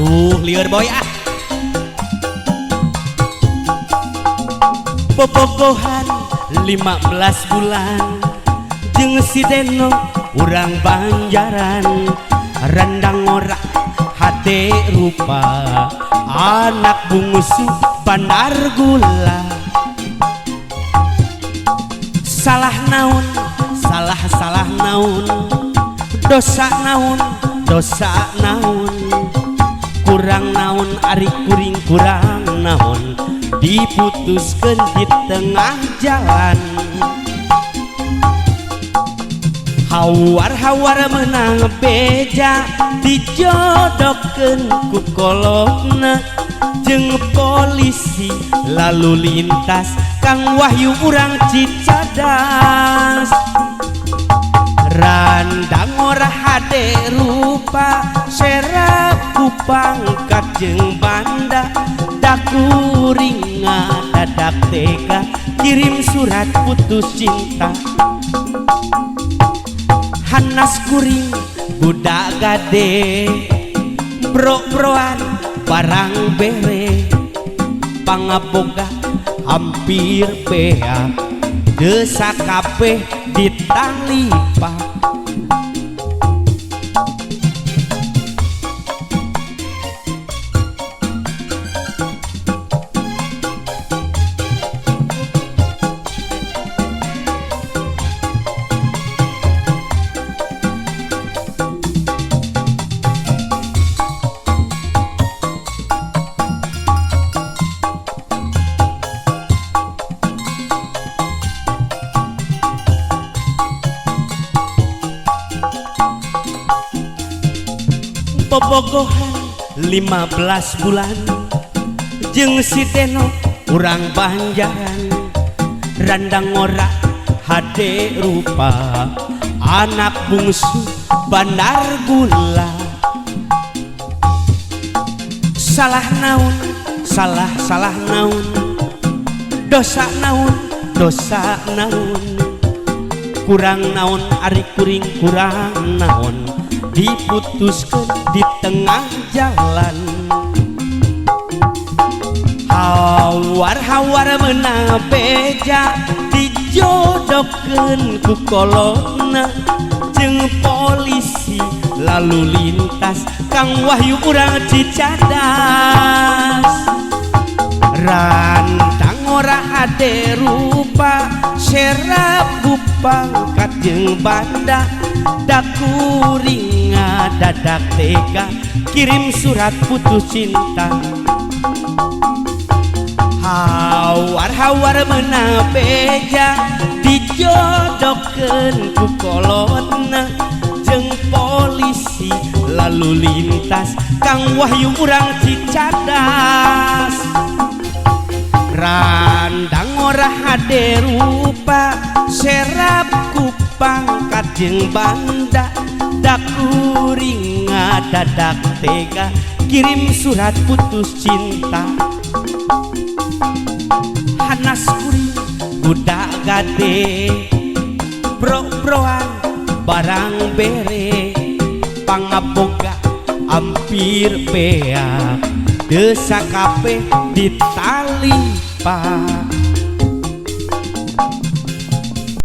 Aduh, lieur boy ah. Bobogohan 15 bulan jeung si Deno urang Banjaran, rendang ora hade rupa, anak bungsu bandar gula. Salah naon, salah salah naon, dosa naon, dosa naon, kurang naon ari kuring kurang naon, diputuskeun di tengah jalan. Hawar-hawar menang beja, dijodohkeun ku kolotna jeung polisi lalu lintas Kang Wahyu urang Cicadas. Randang ora hade rupa, serap ku pangkat jeung banda, dakuring ngadadak tega kirim surat putus cinta. Hanas kuring budak gade, bro-broan barang bere, pangaboga hampir beak, desa kabeh ditalipa. Bobogohan 15 bulan jeung si Deno urang Banjaran, randang ora hade rupa, anak bungsu bandar gula. Salah naon, salah salah naon, dosa naon, dosa naon, kurang naon ari kuring kurang naon, diputuskeun di tengah jalan. Hawar-hawar menang beja, dijodohkeun ku kolotna jeung polisi lalu lintas Kang Wahyu urang Cicadas. Rantang ora hade rupa, serap ku pangkat jeung banda, dakuring ngadadak tega kirim surat putus cinta. Hawar-hawar menang beja, dijodohkeun ku kolotna jeung polisi lalu lintas Kang Wahyu urang Cicadas. Randang ora hade rupa, serap ku pangkat jeung banda, dakuring ngadadak tega kirim surat putus cinta. Hanas kuring budak gade, bro-broan barang bere, pangaboga hampir beak, desa kabeh ditalipa.